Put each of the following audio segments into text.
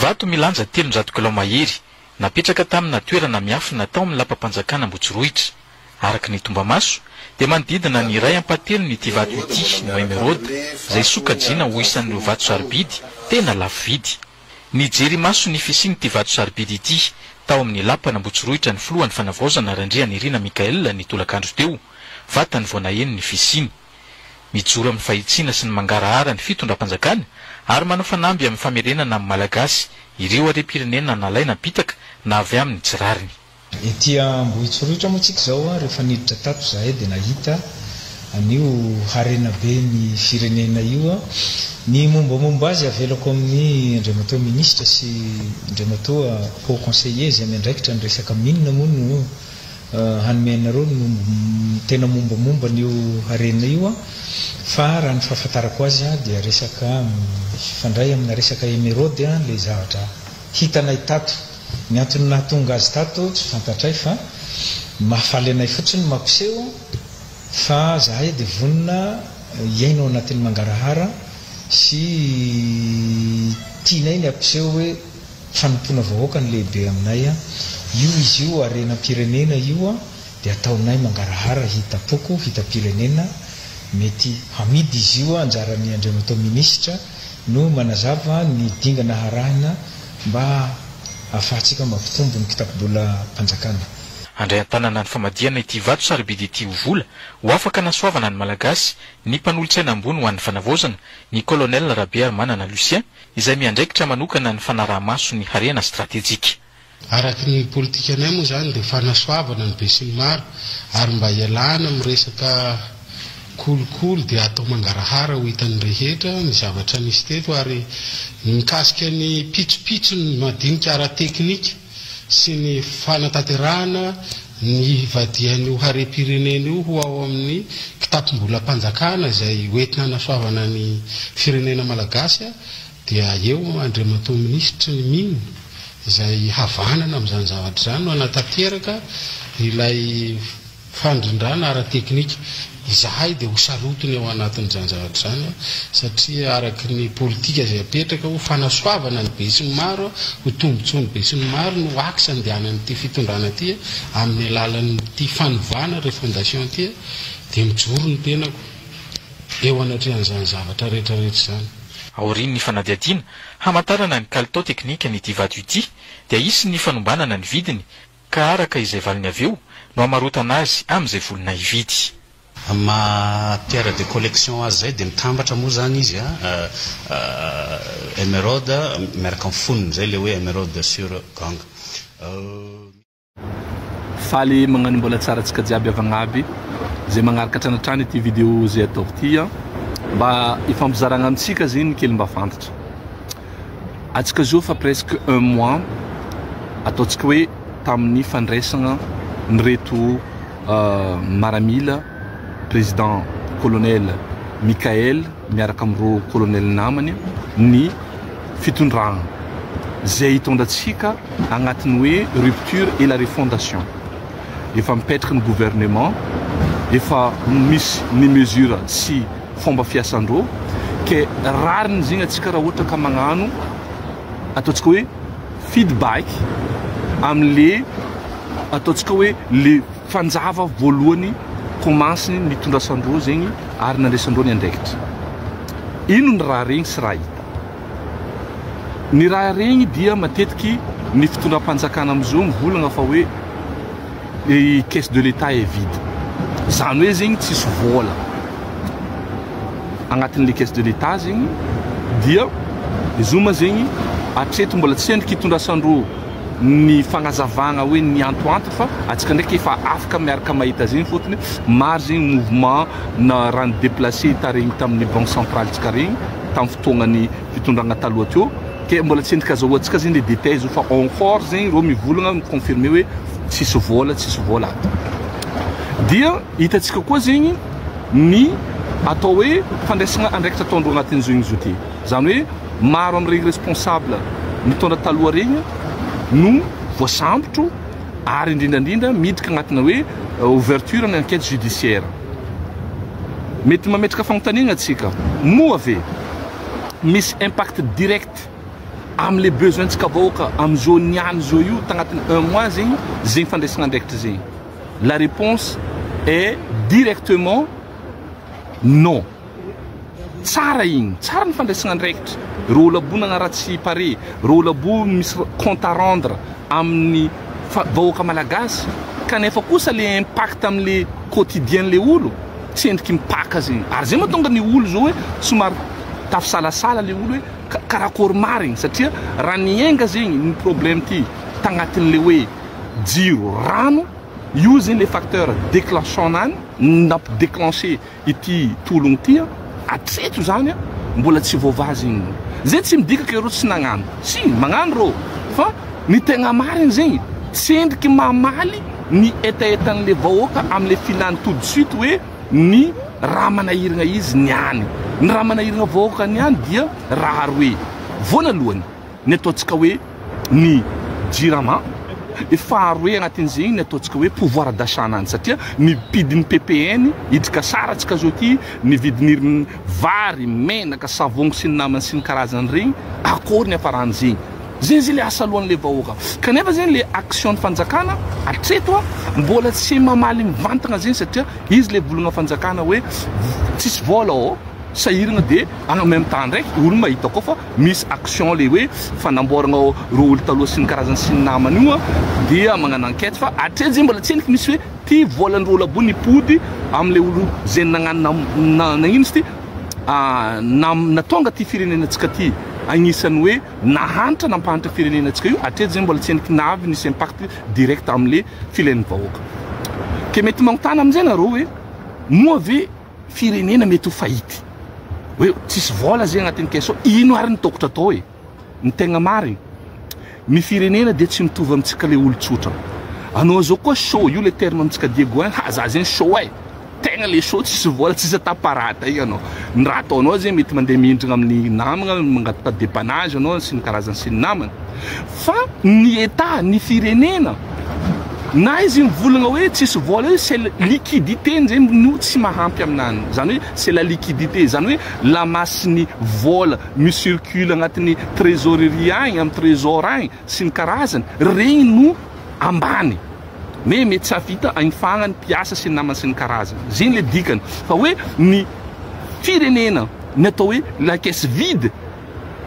Vato milanja 300 kilao mahery, napetraka tamina toerana miafina tao amin'ny lapam-panjakana Ambohitsorohitra. Araka ny tombamaso, dia manodidina ny iray ampahatelony ity vato ity no emeraude, izay sokajiana ho isan'ireo vato sarobidy tena lafo vidy. Nijery imaso ny fisian'ity vato sarobidy ity tao amin'ny lapan'Ambohitsorohitra ny filohan'ny Fanavaozana Randrianirina Michaël ny tolakandro teo, vatany vao naheno ny fisiany. Mijoro amin'ny fahitsiana sy ny mangarahara ny fitondram-panjakana ary manao fanamby amin'ny famerenana amin'ny Malagasy ireo harem-pirenena nalaina am-pitaka na avy amin'ny tsy rariny. Ety Ambohitsorohitra moa tsika izao, rehefa niditra tato izahay dia nahita an'io harena be ny firenena io. Ny mombamomba azy avelako amin'ny Andriamatoa Minisitra sy Andriamatoa Haut Conseiller izay miandraikitra ny resaka mine moa no hanome anareo ny tena mombamomba an'io harena io fa raha ny fahafantarako azy dia resaka mifandray amina resaka emeraude ilay zavatra hitanay tato. Ny antony nahatonga azy tato tsy fantatray fa mahafaly anay fotsiny mampiseho fa zahay dia vonona hiaina ao anatin'ny mangarahara sy tianay ny hampiseho hoe fanompoana vahoaka no lehibe aminay a! Io izy io harenam-pirenena io dia ataonay mangarahara hitam-poko, hitam-pirenena, mety hamidy izy io anjaran'ny Andriamatoa Minisitra no manazava ny dingana harahina mba hahafahantsika mampitombo ny kitapom-bolam-panjakana. Handray an-tanana ny famadihana ity vato sarobidy ity ho vola ho afaka hanasoavana ny Malagasy ny mpanolotsaina ambony ho an'ny fanavaozana, ny Colonel Rabearimanana Lucien, izay miandraikitra manokana ny fanaraha-maso ny harena stratejika. Araka ny politikanay moa izany dia fanasoavana ny besinimaro ary mba hialana amin'ny resaka kolikoly dia atao mangarahara ho hitan'ny rehetra ny zavatra nisy teto ary ny mikasika ny pitsopitsony madinika ara-teknika sy ny fanatanterahana ny hivadihan'io harem-pirenena io ho ao amin'ny kitapom-bolam-panjakana izay hoentina hanasoavana ny firenena malagasy Dia eo Andriamatoa Minisitry ny Mines izay havanana amin'izany zavatra izany no hanatanteraka ilay fandrindrana ara-teknika. Izahay dia ho sarotiny ao anatin'izany zavatra izany satria araka ny politika izay apetraka ho fanasoavana ny besinimaro, ho tombotsoan'ny besinimaro no axe andehanan'ity fitondrana ity amin'ny alalan'ity fanovana refondation ity dia mijoro ny tenako eo anatrehan'izany zavatra rehetra rehetra izany. Aorian'ny fanadihadiana, hamantarana ny kalitao teknikan'ity vato ity, dia hisy ny fanombanana ny vidiny, ka araka izay valiny avy eo no hamarotana azy amin'izay vonona hividy. Amin'ny maha pierre de collection azy izay dia mitambatra moa izany izy a, emeraude miaraka amin'ny fonony, izay ilay hoe emeraude sur gang. Faly magnano mbola tsara antsika jiaby havagna aby zay magnaraka hatrany hatrany ity vidéo zay ataoko ity an, mba hifampizaragna amintsika zegny ny kely mba fantatra. Antsika zao fa presque un mois ataontsika hoe tamin'ny fandraisagna an'ireto maramila président colonel Mickaël miaraka amin'ireo colonel namany ny fitondragna zay hitondra antsika agnatin'ny hoe rupture et la refondation. Efa mipetraka ny gouvernement, efa misy ny mesure sy fomba fiasandreo ke rariny zegny antsika raha ohatra ka magnano ataontsika hoe feedback amle ataontsika hoe le fanjava voalohany commence nitondrasandreo zegny ary nandraisandreo ny andraikitra. Ino ny raha regny sy raha hita? Ny raha regny dia matetiky ny fitondram-panjakana amizao mivolagna fa hoe ny caisse de l'etat est vide. Zany hoe zegny tsisy vôla agnatin'le caisse de l'etat zegny dia zoma zegny hatreto mbola tsy endriky itondrasandreo ny fagnazavagna hoe ny antoanto fa antsika ndraiky efa afaka miaraka mahita zegny fôtony maro zegny mouvement na raha ni-déplacer taregny tamin'ny banque centrale tsika regny tamin'ny fotoagnan'ny fitondragna taloha teo ke mbola tsy endrika azahoantsika zegny le détail zao fa encore zegny reo mivolagna mi-confirmer hoe tsisy vôla tsisy vôla ato dia hitantsika koa zegny ny atao hoe fandraisagna andraikitra ataondreo agnatin'izao igny zao ty zany hoe maro amin'iregny responsable nitondra taloha regny no voasambotro ary indrindra indrindra miditra agnatina hoe ouverture ny enquête judiciaire. Mety mametraka fanontaniana antsika, moa ve misy impact direct amle besoin tsika vahoaka amzao niany zao io tagnatin'ny un mois zegny zegny fandraisagna andraikitra zegny? La réponse est directement non. Tsara igny, tsara ny fandraisagna andraikitra, reo olo aby nagnaratsy pare, reo olo aby misy compte à rendre amin'ny vahoaka malagasy, kanefa kosa le impact amle quotidien le olo tsy endriky mipaka zegny, ary zegny mahatonga ny olo zao hoe somary tafisalasala le olo hoe karakory marigny, satria raha niainga zegny ny problème ty tagnatinle hoe jiro, rano, io zegny le facteur déclenchant nany nampi déclencher ity tologno ity an, hatreto zany an mbola tsy voavaha zegny, zay tsy midika ke reo tsy nagnano, si magnano reo fa ny tegna marigny zegny tsendriky mamaly ny hetahetanle vahoaka amle filany tout de suite hoe ny raha manahiragna izy niany, ny raha manahiragna vahoaka niany dia raha roe, voanalohany ny ataontsika hoe ny jirama, faharoe agnatin'izegny ny ataontsika hoe pouvoir d'achat ananjy satria ny mpidin'ny ppn hidrika sara antsika zao ty, ny vidin'ny vary, menaka, savogno sy ny namany sy ny karazany regny, akory ny hafaran'izegny? Zegny zay le asa alohan'le vahoaka, kanefa zegny le action ny fanjakana hatreto mbola tsy mamaly mivantagna zegny satria izy le volagna fanjakana hoe tsisy vôla ô, sahiragna de en même temps ndraiky olo mahita koa fa misy action le hoe fanamboaragna reo olo taloha sy ny karazany sy ny namany io dia magnano enquête fa hatreto zegny mbola tsy henoko misy hoe ty volan'ireo olo aby nipody amle olo ze nagnano nagnino izy ty natonga ty firenenantsika ty agnisan'ny hoe nahantra nampahantra firenenantsika io hatreto zegny mbola tsy henoko navy nisy impact direct amle filain'ny vahoaka ke mety magnontany amizay nareo hoe moa ve firenena mety ho faillite hoe tsisy vola zegny agnatin'ny caisse ao, ino ary ny tokotro atao e? Ny tegna marigny, ny firenena dia tsy mitovy amintsika le olon-tsotra. Anao zao koa chaud, io le terme amintsika Diego agny, ha za zegny chaud e! Tegna le chaud tsisy vola, tsisy ataparata igny anao. Ny raha ataonao zegny mety mandeha mihindragna amin'ny namagna, mangataka dépannage anao sy ny karazany sy ny namany. Fa ny Etat, ny firenena, na izy mivolagna hoe tsisy vola io, c'est liquidité ny zegny no tsy mahampy aminany. Zany hoe c'est la liquidité, zany hoe la masse-n'ny vola mi-circule agnatin'ny trésorerie agny, amin'ny trésor agny sy ny karazany, regny no ambany. Mais mety tsy hahavita agnifagna ny mpiasa sy ny namany sy ny karazany. Zegny le dikany. Fa hoe ny firenena, ny atao hoe la caisse vide,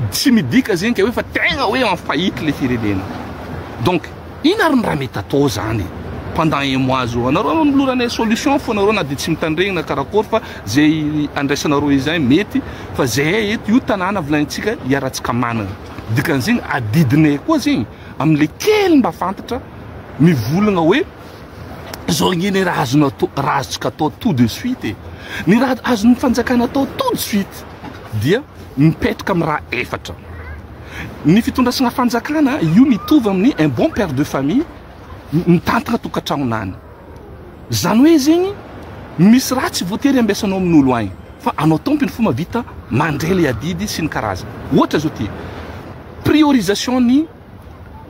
Tsy midika zegny ke hoe fa tegna hoe en faillite le firenena. Donc ino ary ny raha mety atao zany pendant un mois zao? Anareo manoloranay solution fô nareo na de tsy mitandregny na karakôry fa zay andraisanareo izay mety fa zahay eto io tanàna volanintsika iarahantsika managna. Dikan'izegny adidinay koa zegny amle kely mba fantatra mivolagna hoe zao ange ny raha azonao atao raha azontsika atao tout de suite e. Ny raha azon'ny fanjakana atao tout de suite dia mipetraka amin'ny raha efatra. Ny fitondrasana fanjakana io mitovy amin'ny un bon père de famille mitantana tokantragnonany. Zany hoe zegny misy raha tsy voatery ambiasanao amin'olo agny fa anao tompony fo mahavita mandray le adidy sy ny karazany. Ohatra zao ty, priorisation ny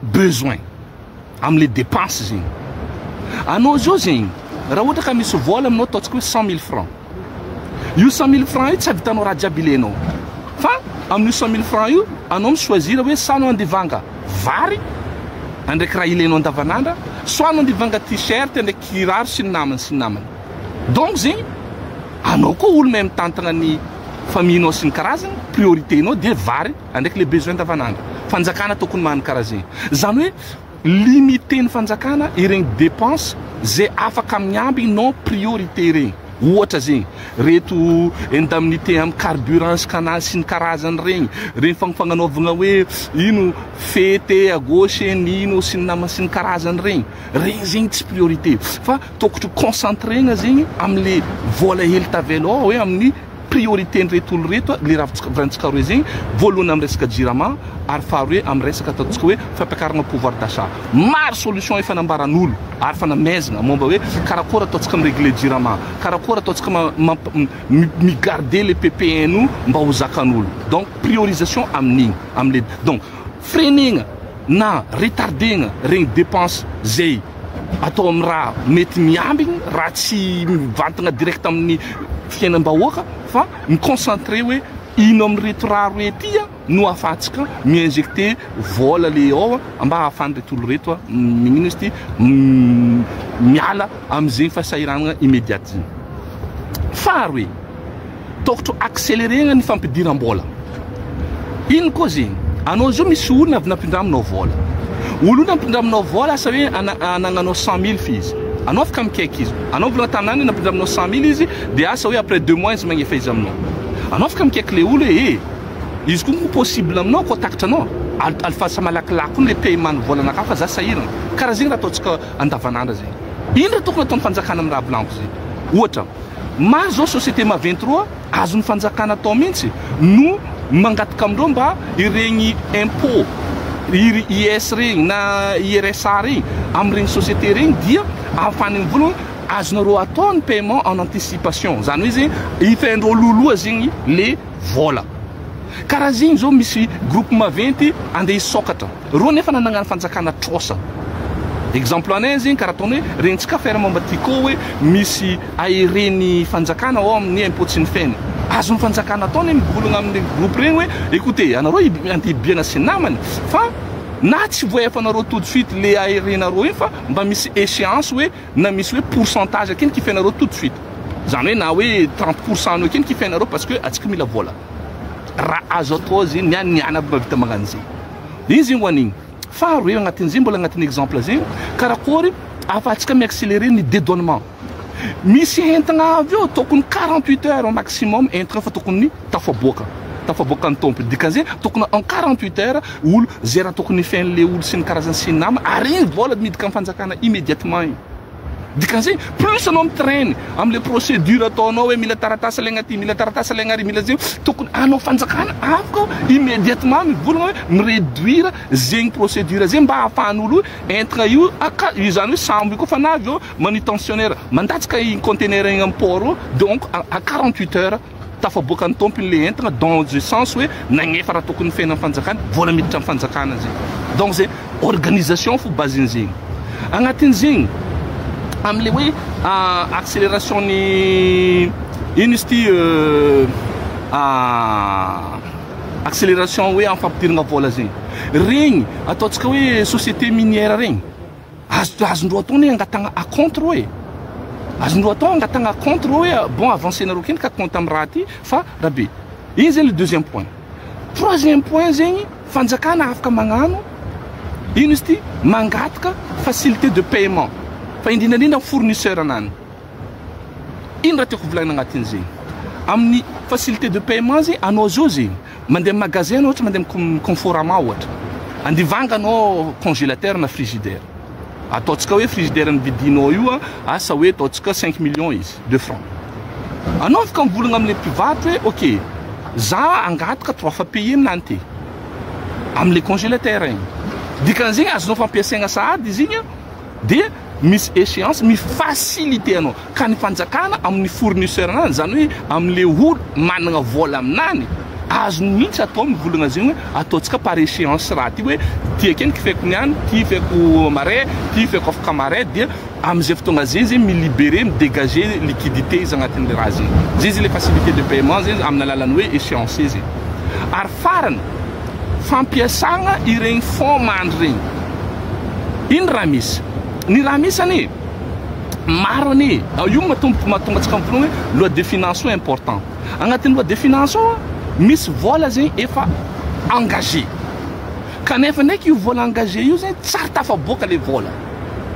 besoin amle dépense zegny. Anao zao zegny raha ohatra ka misy vola aminao ataontsika hoe 100000 francs, io 100000 francs io tsy ahavitanao raha jiaby ilainao fa amin'io 100000 francs io anao mi choisir hoe sa anao andeha hivanga vary andraiky raha ilainao andavanandra, soit anao andeha hivanga t-shirt andraiky kiraro sy ny namany sy ny namany. Donc zegny anao koa olo mahay mitantagna ny famille-nao sy ny karazany, priorité-nao dia vary Andraiky le besoin andavanandro. Fanjakana tokony magnano karaha zegny. Zany hoe limiter ny fanjakana iregny dépense ze afaka miamby non priorité regny. Ohatra zegny, reto indemnité am carburant sy canal sy ny karazany regny, regny fagnanaovagna hoe ino fety à gauche nino sy ny namany sy ny karazany regny, regny zegny tsy priorité fa tokotry concentrer-na zegny amle vola hely tavela ao hoe amin'ny Priorité n'ireto olo ireto le raha voranintsika roe zegny, voalohany am resaka jirama ary faharoe am resaka ataontsika hoe fampiakaragna pouvoir d'achat. Maro solution efa nambaran'olo ary efa namezagna momba hoe karakôry ataontsika mi-regler jirama, karakôry ataontsika mi-garder le ppn io mba ho zakan'olo. Donc priorisation amin'igny, amle donc freinegna na retardegna regny dépense zay atao amin'ny raha mety miambigny, raha tsy mivantagna direct amin'ny fiainam-bahoaka fa mi-concentrer hoe ino amin'ireto raha roe ty. no ahafahantsika mi-injecter vola le ao mba ahafahan'ireto olo reto magnino izy ty miala am'zegny fahasahiranana immédiate zegny. Faharoe, tokotro accélérer-na ny fampidiram-bola. Ino koa zegny? Anao zao misy olona avy nampindraminao vola. Olo io nampindraminao vola asa hoe anagnanao 100 000 f'izy. Anao afaka mikaiky izy. Anao vola taminany nampindraminao 100 000 izy dia asa hoe après 2 mois izy magnefa izy aminao. Anao afaka mikaiky le olo hoe e izy koa moa possible aminao contact anao. Alifasa malakilaky le paiement ny volanakahy fa za sahirana. Karaha zegny raha ataontsika andavanandro zegny. Ino raha tokony ataon'ny fanjakana amin'ny raha volaniko zegny? Ohatra, maro zao société maventy roa azon'ny fanjakana atao mihitsy no mangataka amindreo mba iregny impôt iry IS regny na IRSA regny amin'iregny société regny dia ahafahany mivola hoe azonareo atao ny paiement en anticipation, zany hoe zegny ifaindreo loloha zegny le vola. Karaha zegny zao misy groupe maventy andeha hisokatra reo nefa nanagnany fanjakana trosa. Exemple anay zegny karaha ataony hoe regnitsika affaire momba Tiko hoe misy aéreny fanjakana ao amin'ny impôt tsy nifeny. Azon'ny fanjakana atao ny mivolagna amin'ny groupe regny hoe écoutez, anareo andeha hibiana sy namany fa na tsy voaefanareo tout de suite le aérenareo igny fa mba misy échéance hoe na misy hoe pourcentage akeny kifenareo tout de suite. Zany hoe na hoe 30% anao akeny kifenareo parce que atsika mila vola. Raha azo atao zegny ny any aby mahavita magnano zegny. Igny zegny ho an'igny. Faharoe agnatin'izay mbola agnatin'ny exemple zegny karakory ahafahantsika mi-accélérer ny dédouanement. Misy entagna avy eo tokony 48 heures maximum entagna fa tokony tafaboaka. Tafaboaka ny tompony. Dikan'izay tokony en 48 heures olo zay raha tokony fen'le olo sy ny karazany sy ny nama ary igny vola miditra amin'ny fanjakana immédiatement igny. Dikan'izay plus anao mitraîne am'le procédure ataonao hoe mila taratasy alaigna aty, mila taratasy alaigna ary, mila zegny, tokony anao fanjakana afaka immédiatement mivolagna hoe miréduire zegny procédure zegny mba ahafahan'olo entagna io aka izany hoe sambo io koa fa na avy eo manutentionnaire mandatsaka igny conteneur igny amin'ny port io, donc à 48 heures tafaboaka ny tompony le entagna dans le sens hoe nagnefa raha tokony fena amin'ny fanjakana, vola miditra amin'ny fanjakana zegny. Donc zay organisation fo base-n'zegny. Agnatin'zegny am'le hoe accélération ny ino izy ty, accélération hoe amin'ny fampidirana vola zegny. Regny ataontsika hoe société minière regny azo azondreo atao ny angatagna acompte reo e. Azondreo atao angatagna acompte reo hoe bon, avancenareo kendriky acompte amin'ny raha ty fa rabe. Igny zegny le deuxième point. Troisième point zegny, fanjakana afaka magnano ino izy ty, mangataka facilité de paiement fa indrindrandrindra fournisseur anany. Ino raha tiako volagnina agnatin'izegny? Amin'ny facilité de paiement zegny, anao zao zegny mandeha magasin anao, ohatra mandeha amin'ny Conforama ohatra, andivanga anao congélateur na frigidaire. Ataontsika hoe frigidaire nividinao io asa hoe ataontsika 5 millions izy de francs. Anao afaka mivolagna am'le mpivarotra hoe ok, za angataka trois fois payé aminany ty am'le congélateur igny. Dikan'izegny azonao fampiasaigna sahady izy igny dia misy échéance mifacilité anao. Ka ny fanjakana amin'ny fournisseur anany, zany hoe am'le olo manana vola aminany, azony mihitsy atao mivolagna zegny hoe ataontsika par échéance raha ty hoe ty akeny kifeko niany, ty feko maray, ty feko afaka maray, dia am'izay fotoagna zay zegny milibérer, midégager liquidité izy agnatin'le raha zegny. Zay zegny le facilité de paiement zegny amin'ny alalan'ny hoe échéancier zegny. Ary farany, fampiasagna iregny fonds mandry regny. Ino raha misy? Ny raha misy anie maro anie io matomboka mahatonga antsika mivolagna hoe loi de finance io important. Agnatin'ny loi de finance ao misy vola zegny efa engagé. Kanefa ndraiky io vola engagé io zegny tsary tafaboaka le vola.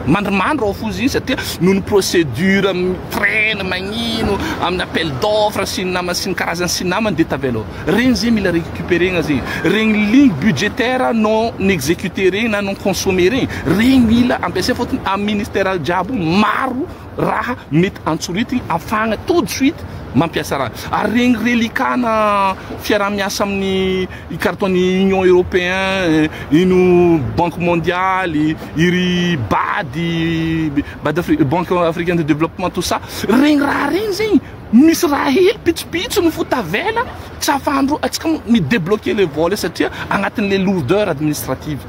Mandrimandry ao fo izy satria noho ny procédure mitraîne magnino amin'ny appel d'offre sy ny namany sy ny karazany sy ny namany dia tavela ao. Regny zegny mila récupérena zegny. Regny ligne budgétaire non exécuté regny na non consommé regny, regny mila ampiasaina fôtony amin'ny ministère jiaby maro raha mety antsoritiny ahafahana tout de suite mampiasa raha. Ary regny reliquat na fiaraha-miasa amin'ny carton Union européen, ino Banque mondiale, iry BAD, BAD Banque africaine de développement, tout ça. Regny raha regny zegny misy raha hely pitsopitsony fo tavela tsy ahafahandreo atsika midébloquer le vola satria agnatin'le lourdeur administrative.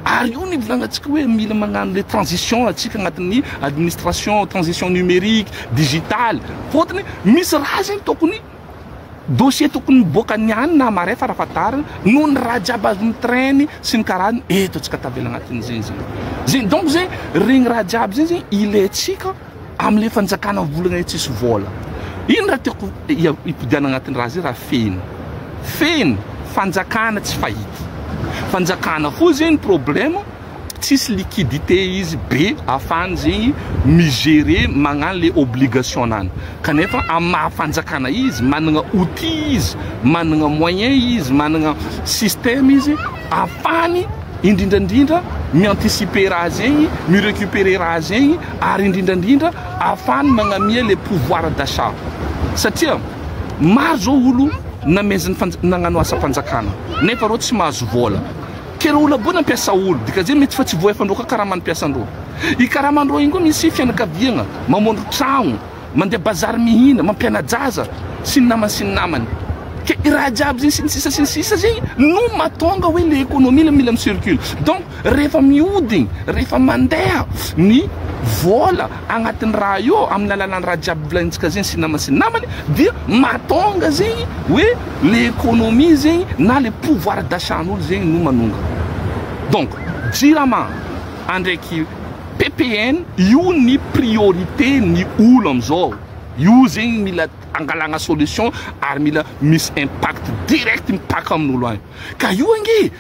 Ary io ny volagnatsika hoe mila magnano le transition atsika agnatin'ny administration, transition numérique, digitale. Fôtony misy raha zegny tokony Dossier tokony miboaka niany na marais farafahatariny noho ny raha jiaby azo mitrainy sy ny karazany eto antsika tavela agnatin'izegny zegny. Zegny donc zegny regny raha jiaby zegny zegny ilaintsika amle fanjakana mivolagna hoe tsisy vôla. Ino raha tiako hipodiana agnatin'ny raha zay raha fehiny. Fehiny fanjakana tsy fahity. Fanjakana fo zegny problème. Tsisy liquidité izy be afahany zegny mi-gerer magnano le obligation nany kanefa amin'ny maha fanjakana izy managna outil izy managna moyen izy managna système izy afahany indrindra indrindra mi-anticiper raha zegny mi-recuperer raha zegny ary indrindra indrindra afahany magnamia le pouvoir d'achat satria maro zao olo namezan'ny fanj- nagnano asam-panjakana nefa reo tsy mahazo vôla. Ke reo olo aby nampiasa olo, dikazay mety fa tsy voaefandreo ka karaman'ny mpiasandreo. I karamandreo igny koa misy fianakaviagna, mamondro tragno, mandeha bazary mihina, mampiana-jaza, sy ny namany sy ny namany. Ke i raha jiaby zegny sy ny sisa sy ny sisa zegny no mahatonga hoe le économie le mila mi-circule. Donc rehefa mihodigny, rehefa mandeha ny vôla agnatin'ny raha io amin'ny alalan'ny raha jiaby volanintsika zegny sy ny namany sy ny namany dia mahatonga zegny hoe le économie zegny na le pouvoir d'achat n'olo zegny no manonga. Donc jirama andraiky PPN io ny priorité ny olo amizao, io zegny mila angalagna solution ary mila misy impact direct mipaka amin'olo agny. Ka io ange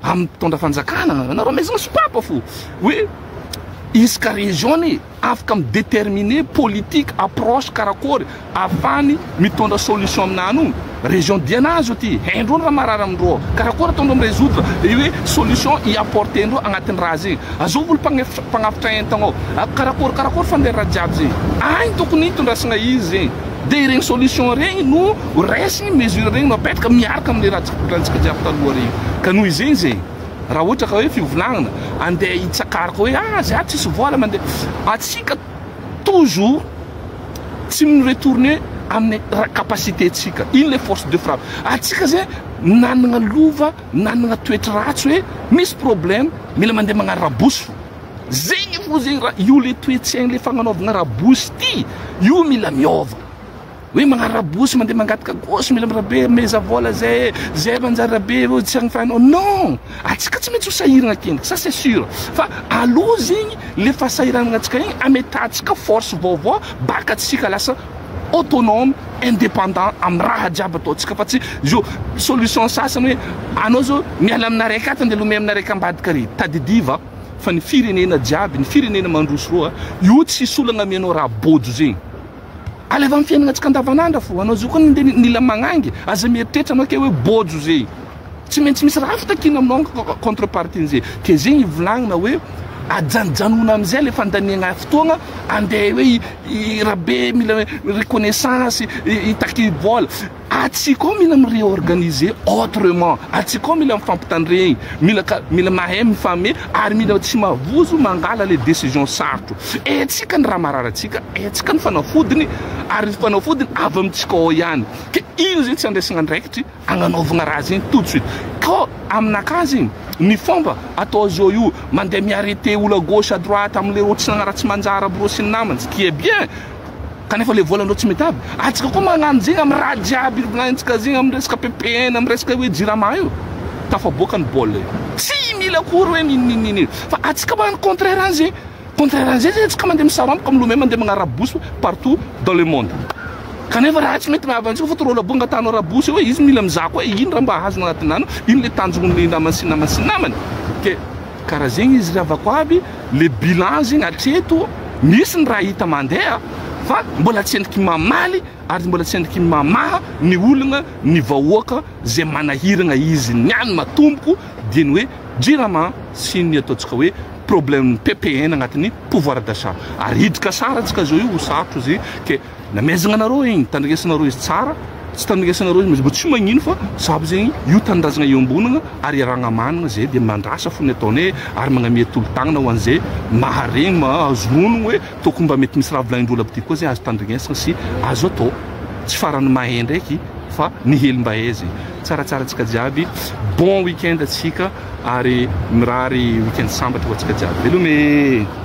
Amin'ny mpitondra fanjakana, anareo amezana sopapa fo hoe isaka région anie afaka mi déterminer politique, approche karakory afahany mitondra solution aminany io, région Diana zao ty, haindreo ny raha marary amindreo ao, karakory ataondreo mi résoudre io hoe solution hi apporter ndreo agnatin'ny raha zegny, azovy olo mpagnafitra entagna ao, karakory karakory fandeha raha jiaby zegny, agny tokony hitondrasagna izy zegny. Dia ireny solution ireny no raisiny, mesure ireny no apetraka miaraka amin'ilay ratsika jiaby taloha ireny. Ka noho izegny zegny, raha ohatra ka hoe fivolagnana, andeha hitsakaraka hoe ah za tsisy vola mandeha, atsika toujours tsy mi-retourner amin'ny capacité tsika, iny le force de frappe. Atsika zegny nanagna lova, nanagna toetra ratsy hoe misy problème mila mandeha magnano rabosy fô. Zegny fo zegny raha io le toe-tsaigny le fagnanaovagna rabosy ty io mila miôva. Hoe magnano rabosy mandeha mangataka gauche mila mirabe meza vôla zay zay manjary rabe ô tsy agnifanao non! Antsika tsy maintsy ho sahiragna akendriky ça c'est sûr fa alou zegny le fahasahiranagna antsika igny ametahantsika force vaovao baka antsika lasa autonome indépendant am raha jiaby ataontsika fa tsy zo solution sasany hoe anao zao miala amina raiky ato andeha lomay amina raiky ambadika ary tadidiva fa ny firenena jiaby, ny firenena mandroso roa io tsisy olagna amianao raha bôjo zegny. Alaiva am fiaignana tsika andavanandra fô, anao zao koa nde nila magnangy, aza mieritreritra anao ke hoe bôjo zegny. Tsy maintsy misy raha fitakiana aminao contre partie nzegny. Ke zegny ivolagnina hoe ajanojanona amizay le fandaniagna fotoagna andeha hoe i Rabe mila reconnaissance, hitaky vôla. Atsika ao mila mi reorganiser autrement, atsika ao mila mifampitandregny, mila ka mila mahay mifame ary mila tsy mavozo mangala le décision sarotro. Haintsika ny raha marary antsika, haintsika ny fanafodiny ary ny fanafodiny avy amintsika ao ihany. Ke ino zegny tsy andraisagna andraikitry agnanaovagna raha zegny tout de suite. Kô aminakahy zegny ny fomba atao zao io mandeha mi arreter olo à gauche à droite amle rô tsy nagnaraha tsy manjary aby rô sy ny namany ce qui est bien, Kanefa le vola ndreo tsy mety aby. Atsika koa magnano zegny am raha jiaby volagnintsika zegny am resaka PPN am resaka hoe jirama io. Tafaboaka ny baolina io. Tsy mila akory hoe nino nino fa atsika magnano contraire an'zegny. Contraire an'zay zegny atsika mandeha misaramboka milomay mandeha magnano rabosy partout dans le monde. Kanefa raha tsy mety mahavy antsika fa trop labo angatahanao rabosy eo hoe izy mila mizaha koa ino raha mba azony agnatin'any ino le tanjogn'ny namany sy namany sy namany. Ke karaha zegny izy ry havako aby. Le bilan zegny hatreto misy ny raha hita mandeha fa mbola tsy endriky mamaly ary mbola tsy endriky mamaha ny olagna ny vahoaka zay manahiragna izy niany matomboko dia ny hoe jirama sy ny ataontsika hoe problème PPN agnatin'ny pouvoir d'achat ary hiditra sara antsika zao io ho sarotro izy ke Namezagna anareo igny, tandrignesanareo izy tsara, tsy tandrignesanareo izy mbo tsy magnino fa sahabo zegny io tanindrazagna iombonagna ary iarahagna managna zay dia mandrasa fo ny ataonay ary magnamia tolo-tagnana ho an'izay maharegny mahazo honogno hoe tokony mba mety misy raha volagnindr'olo aby ty koa zay azo tandrignesagna sy azo atao, tsy farany mahay ndraiky fa ny hely mba hay zegny. Tsaratsara antsika jiaby, bon week-end antsika ary mirary week-end sambatra ho antsika jiaby. Veloma e!